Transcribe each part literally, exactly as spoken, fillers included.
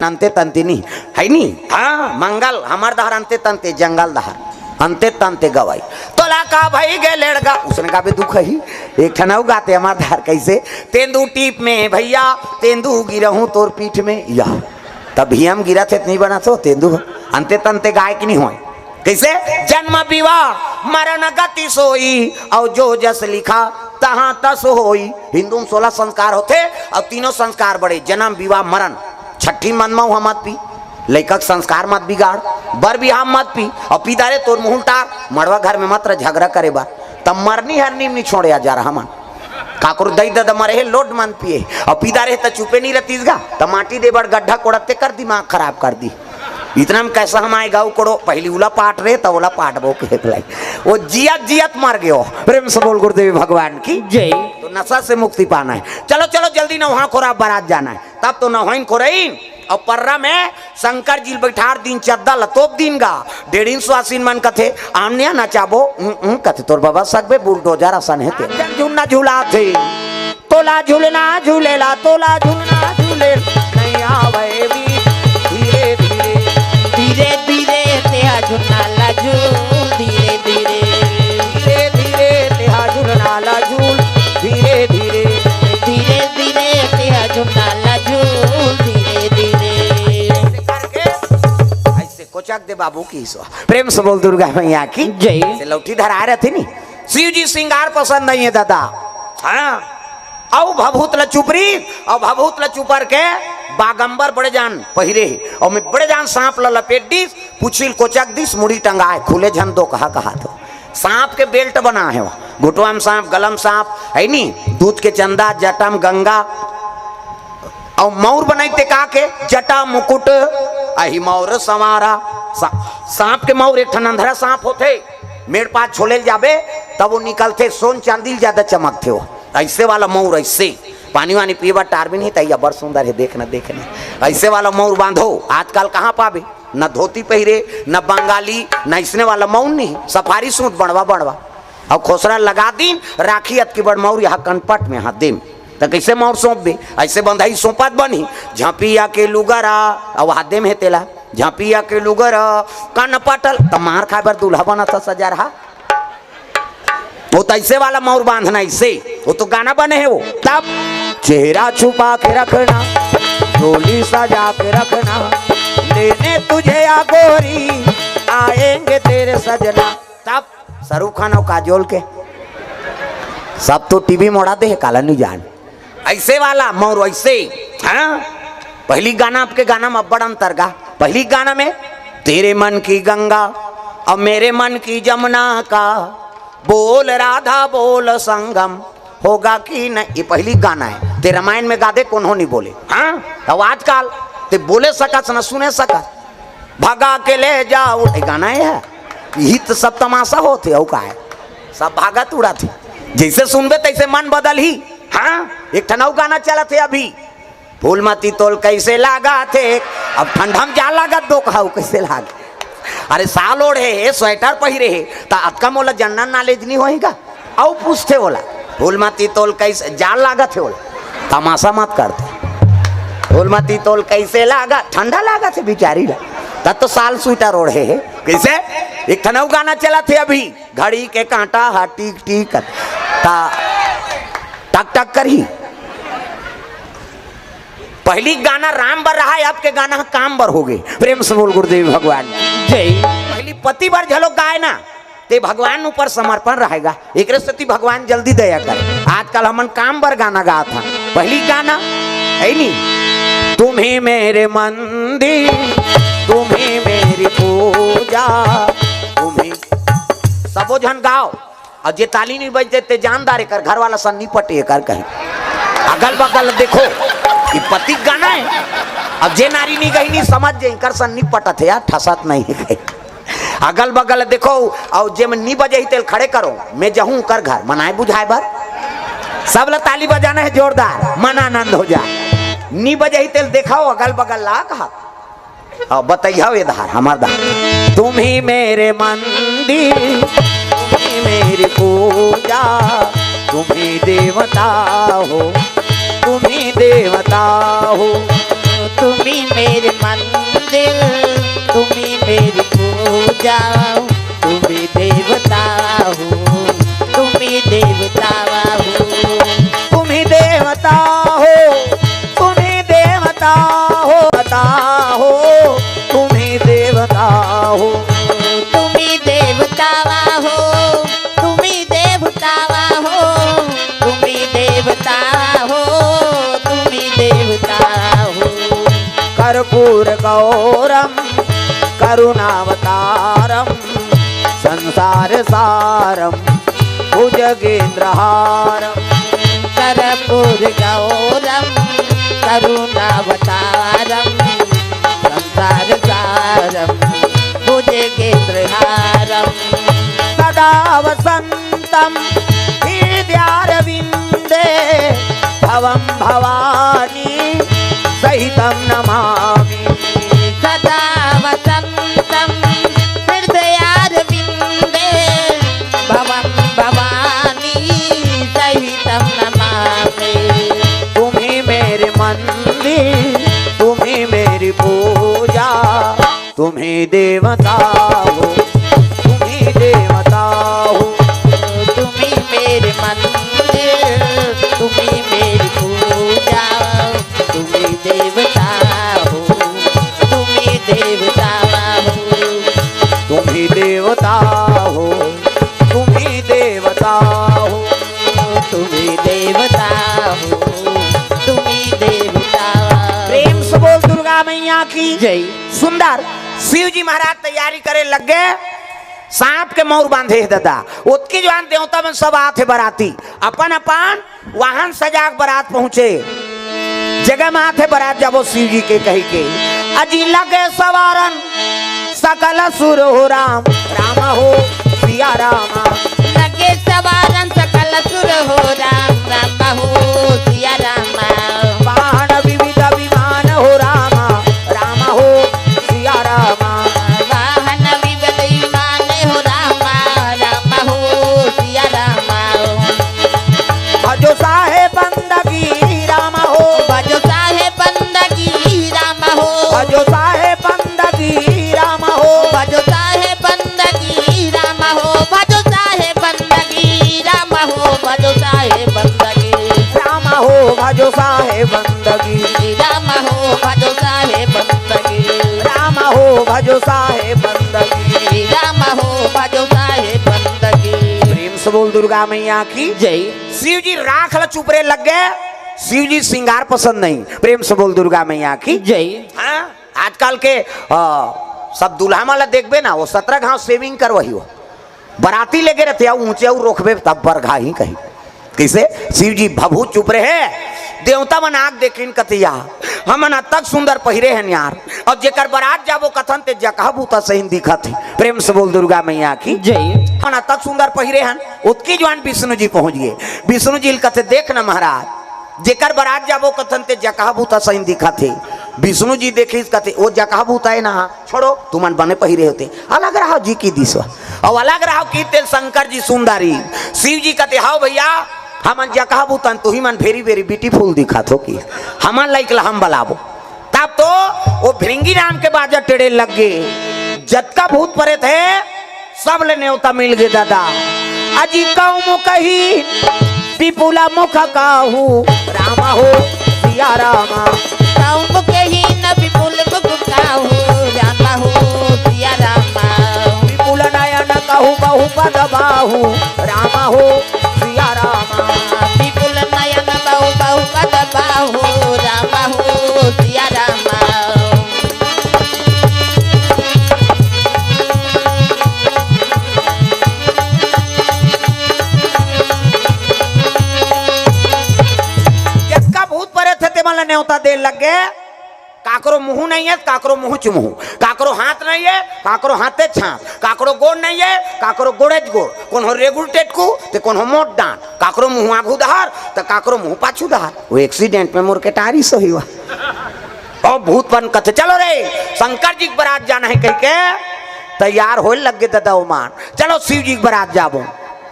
अंते तंते नहीं है नी। हाँ, मंगल हमर डहर अंते तंते, जंगल डहर अंते तंते गवई। तोला का भई गे लेड़गा, उसने का भी दुख ही। एक ठन अउ गाते हमर डहर कैसे, तेंदू टीप में भैया, तेंदू गिरहूं तोर पीठ में। यह तभी हम गिरा थे, इतनी बना तो तेंदू अंते तंते गाय की नहीं होए। कैसे? जन्म विवाह मरण गति सोई, और जो जस लिखा तहां तस होई। हिंदू में सोलह संस्कार होते, और तीनों संस्कार बड़े, जन्म विवाह मरण। छठी मन में मत पी, लइका के संस्कार मत बिगाड़, बर बिहाव मत पी, और पी दारे तोर मुंह उल्टार, मड़वा घर में मत रह झगड़ा करे बर। तब मरनी हरनी में नहीं छोड़े आ जा रहा मन। काकरो दई ददा मरे हे, लोड मन पिए, और पी दारे त चुपे नहीं रहतीस गा, त माटी दे बड़ गड्ढा कोड़ते कर दिमाग खराब कर दी। इतना में कैसा हम आए गाँव कोड़ो, पहली उला पाट रे, त ओला पाटबो के हेतलाई। वो जियत जियत मर गयो। प्रेम से बोल गुरुदेव भगवान की। जय। तो नशा से मुक्ति पाना है। चलो, चलो, जल्दी नौहा खोरा बारात जाना है। तब तो नौहाइन खोरइन और पर्रा में शंकर जी ल बैठार दिन, चद्दा ल तोप दिन गा। डेढ़िन सुवासिन मन कथे, "आन्या नचाबो?" "उं, उं," कथे, "तोर बाबा सकबे बुलडोजर असन हे ते।" झुन्ना झुला थे। तोला झुलना झुलेला, तोला झुलना झुले, नहीं आवे भी धीरे धीरे। धीरे धीरे तेहा झुलना ला झूल, धीरे धीरे। धीरे धीरे तेहा झुलना ला झूल, धीरे धीरे। धीरे धीरे तेहा झुलना ला झूल, धीरे धीरे। ऐसे करके, ऐसे कोचक दे बाबू की सो। प्रेम से बोल दुर्गा मैया की। जय। से लौठी धरा रहती नी। शिव जी श्रृंगार पसंद नहीं है दादा। हाँ। अउ भभूत ल चुपरी, अउ भभूत ल चुपर के बागंबर बड़े जान पहिरे हे, अउ में बड़े जान सांप ल लपेट दिस, पुछिल कोचक दिस, मुड़ी टंगाए, खुले झन दो कहा कहा तो। सांप के बेल्ट बना है वो, घुटवा में सांप, गलम सांप, है नी, दूध के चंदा, जटम गंगा, अउ मौर बनाई ते का के, जटा मुकुट, अहि मौर संवारा। सा-, सांप के मौर एक ठन अंधरा सांप होथे, मेड़ पास छोले ल जाबे, तब वो निकलथे, सोन चांदी ल ज्यादा चमकथे वो। ऐसे वाला मौर ऐसे, पानी वानी पीए बर टार भी नहीं, तैया बड़ सुंदर है, देख न, देख न। ऐसे वाला मौर बांधो, आजकल कहाँ पाबे? न धोती पहिरे, न बंगाली, न इसने वाला मौर नहीं, सफारी सूट बड़वा बड़वा। अउ खोसरा लगा दिन, राखी अतकी बड़ मौर यहाँ कनपट में, हाँ, देम। त कैसे मौर सौंपबे? ऐसे बंधई सौंपत बनही, झपिया के लुगरा, अउ हाथ देम हे तेला, झपिया के लुगरा, कनपटल, त मार खाए बर दूल्हा बनत ह सजा रहा। वो तो ऐसे वाला मौर बांधना, ऐसे। वो तो गाना बने है वो। तब चेहरा छुपा के रखना, झोली सजा के रखना, लेने तुझे या गोरी, आएंगे तेरे सजना। तब शाहरुख खान और काजोल के सब तो टीवी मोड़ा दे है, काला नहीं जान। ऐसे वाला मौर ऐसे, हाँ? पहली गाना आपके गाना में बड़ अंतर गा। पहली गाना में तेरे मन की गंगा और मेरे मन की जमुना का बोल राधा बोल संगम होगा कि नहीं, ये पहली गाना है। ते रामायण में गा दे, कोनो नहीं बोले। हाँ, अब आजकल ते बोले सकत न सुने सकत, भगा के ले जाओ, ये गाना है। यही तो सब तमाशा होते, अउ का है, सब भागत उड़त हे। जैसे सुनबे तैसे मन बदल ही। हाँ, एक ठन अउ गाना चलत हे अभी, फूलमती तोल कैसे लागा थे, अब ठंडा में जा लागत दो कहाऊ कैसे लाग। अरे साल ओढ़े हे, स्वेटर पहिरे हे, त अतका मोला जनरल नॉलेज नहीं होएगा। अउ पूछते बोला, फूलमती तोल कैसे जा लागत हे बोला, तमाशा मत करते। फूलमती तोल कैसे लागा, ठंडा लागत हे बिचारी ला, तब तो साल स्वेटर ओढ़े हे। कैसे? एक ठन अउ गाना चलत हे अभी, घड़ी के कांटा हा टीक टीक ता टक टक करही। पहली गाना राम बर रहा है, आपके गाना काम बर हो गए। प्रेम से बोल गुरुदेव भगवान। जय। पहली पति बर झलो गाए ना, ते भगवान ऊपर समर्पण रहेगा, एकरे सेती भगवान जल्दी दया करे। आजकल हमन काम बर गाना गात हन, पहली गाना है नी, तुम ही मेरे मंदिर, तुम ही मेरी पूजा, तुम ही। सबो झन गाओ। अउ जे ताली नहीं बजते ते जानदार एकर घर वाला सन नहीं पटे एकर कहीं। अगल बगल देखो, ये पति गाना है। अब जे नारी नहीं गई नहीं समझ जे एकर सन नहीं पटत है यार, ठसत नहीं है कहीं। अगल बगल देखो, अउ जे में नहीं बजे ही तेल खड़े करो, मैं जहूं कर घर मनाए बुझाए बर। सब ला ताली बजाना है जोरदार, मन आनंद हो जाए। नहीं बजे ही तेल देखाओ अगल बगल ला कहा। अब बतैया ये धार, हमार धार। तुम ही मेरे मंदिर, तुम ही मेरी पूजा, तुम ही देवता हो, तुम ही देवता हो। तुम्ही मेरे मंदिर, तुम्ही मेरी पूजा, तुम्ही देवता हो, तुम्ही देवता हो। तुम्ही देवता हो, तुम्ही देवता हो, देवता हो, तुम्ही देवता हो। तुम्ही देवता हो, तुम्ही देवता हो, तुम्ही देवता हो, तुम्ही देवता हो। कर्पूर गौरम करुणावतारम संसार सारम भुजगेंद्रहारम। कर्पूर गौरम करुणावतारम संसार सारम भुजगेंद्रहारम। सदा वसंतम हृदयारविंदे भवम भवानी सहितम नमामि। सदा वसंतम हृदयारविंदे भवम भवानी सहितम नमामि। तुम्ही मेरे मंदिर, तुम्ही मेरी पूजा, तुम्ही देवता हो, तुम्ही देवता हो। तुम्ही मेरे मंदिर, तुम्ही मेरी पूजा, तुम्ही देवता हो, तुम्ही देवता हो। तुम्ही देवता हो, तुम्ही देवता हो। तुम्ही देवता हो, तुम्ही देवता हो। प्रेम से बोल दुर्गा मैया की जय। सुंदर। शिव जी महाराज तैयारी करे लग गए, सांप के मौर बांधे हे दादा। ओतकी जुवान देवता मन सब आथे बराती, अपन अपन वाहन सजा के बरात पहुंचे। जगह में आथे बरात जाबो शिव जी के कहि के। अजी लगे सवारन सकल सुर हो राम, राम हो सिया राम। लगे सवारन सकल सुर हो राम, राम हो सिया राम। वाहन विविध विमान हो राम, राम हो सिया राम। वाहन विविध विमान हो राम, राम हो सिया राम। भजो साहेब बंदगी राम हो। भजो साहेब बंदगी राम हो। भजो साहेब बंदगी राम हो। भजो साहेब बंदगी राम हो। भजो साहेब बंदगी राम हो। भजो साहेब बंदगी राम हो। भजो साहेब बंदगी राम हो। भजो साहेब बंदगी राम हो। भजो साहेब बंदगी राम हो। भजो साहेब बंदगी। प्रेम से बोल दुर्गा मैया की जय। शिव जी राख ल चुपरे लग गए। शिव जी श्रृंगार पसंद नहीं। प्रेम से बोल दुर्गा मैया की जय। हाँ, आजकल के आ, सब दूल्हा मन ला देखबे ना, वो सत्रह घाव सेविंग करवाही हो। बराती लेके रहते हैं ऊंचे और रोकबे तब पर घा ही कही। किसे? शिव जी भभूत चुप रहे। देवता मन आग देखिन कतिया, हमन अतक सुंदर पहिरे हन यार, और जेकर बरात जाबो कथन ते जकहा बूता सहिन दिखत हे। प्रेम से बोल दुर्गा मैया की जय। हमन अतक सुंदर पहिरे हन। उतकी जुवान विष्णु जी पहुंच गए। विष्णु जी ल कथे, देख न महाराज, जेकर बरात जाबो कथन ते जकहा बूता सहिन दिखत हे। विष्णु जी देखिस कथे, ओ जकहा बूता हे ना, छोड़ो, तुमन बने पहिरे होते, अलग रहो जी की दिसवा। और अलग रहो की तेल शंकर जी सुंदरी। शिव जी कथे, हाव भैया, हमन जकहा बूतन, तुही मन very very beautiful दिखत हो कि हमन लाइक ला हम बलाबो। तब तो वो भृंगी नाम के बाजा टेढ़े लग गए। जतका भूत परेत हे, सब ले नेवता मिल गए दादा। अजी कौम कही विपुल मुख काहू, राम हो सिया राम। कौम कही न विपुल मुख काहू, राम हो सिया राम। विपुल नयन कहू बहु पद बाहू, राम हो सिया राम। विपुल नयन बहु बहु पद बाहू, राम हो सिया राम। जतका भूत परेत हे, तेमन ला नेवता दे लग गए। काकरो मुंह नहीं हे, काकरो मुंह चुमहू, काकरो हाथ नहीं हे, काकरो हाथे छाप, काकरो गोड़ नहीं हे, काकरो गोड़े च गोड़, कोनो रेगुल टेटकू, ते कोनो मोट डांट, काकरो मुंह आगू दहार, त काकरो मुंह पाछू दहार। वो एक्सीडेंट में मोर के टारी सही हुआ। और भूत बन कथे, चलो रे, शंकर जी के बरात जाना हे कहि के तैयार होए लग गए दादा ओमन। चलो शिव जी के बरात जाबो।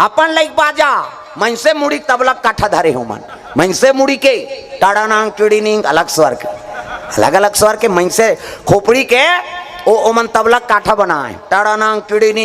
अपन लइक बाजा, मनसे मुड़ी के तबला काठा धरे हो मन। मनसे मुड़ी के टाड़ा नांग टिड़ी निंग अलग स्वर के। अलग अलग स्वर के मनसे खोपड़ी के, ओ ओमन तबला काठा बनाए, टाड़ा नांग टिड़ी नी।